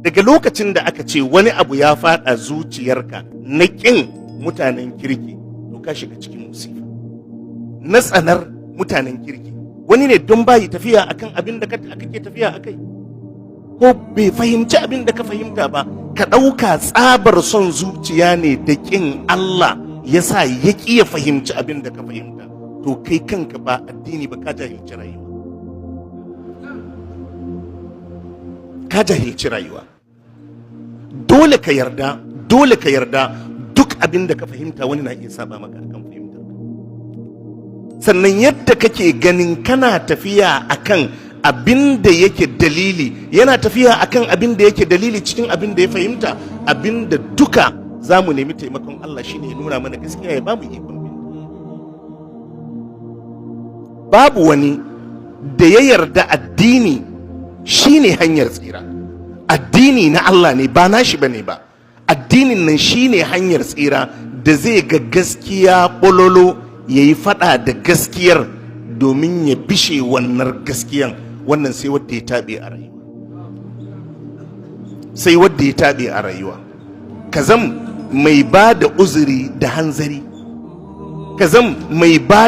Daga lokacin da aka ce wani abu ya fada zuciyarka na ƙin mutanen kirki, to ka shiga cikin musifa na tsanar mutanen kirki. Wani ne don bayi tafiya akan abin da kake tafiya akai, ko bai fahimci abin da ka fahimta ba, ka ɗauka tsabar son zuciya ne da ƙin Allah ya sa ya ƙi ya fahimci abin da ka fahimta. To kai kanka, ba addini ba, ka jahilci rayuwa, ka jahilci rayuwa. Dole ka yarda, dole ka yarda, duk abin da ka fahimta wani na iya saba maka akan fahimtar. Sannan yadda kake ganin kana tafiya akan abin da yake dalili, yana tafiya akan abin da yake dalili cikin abin da ya fahimta. Abin da duka za mu nemi taimakon Allah shine ya nuna mana gaskiya, ya ba mu ikon bin. Babu wani da ya yarda addini shine hanyar tsira. Addini na Allah ne, ba nashi bane ba. Addinin nan shine hanyar tsira da zai ga gaskiya bololo ya yi fada da gaskiyar domin ya bishe wannan gaskiyan. Wannan sai wadda ya taɓe a rayuwa, sai wadda ya taɓe a rayuwa. Ka zam mai ba da uzuri da hanzari, ka zam mai ba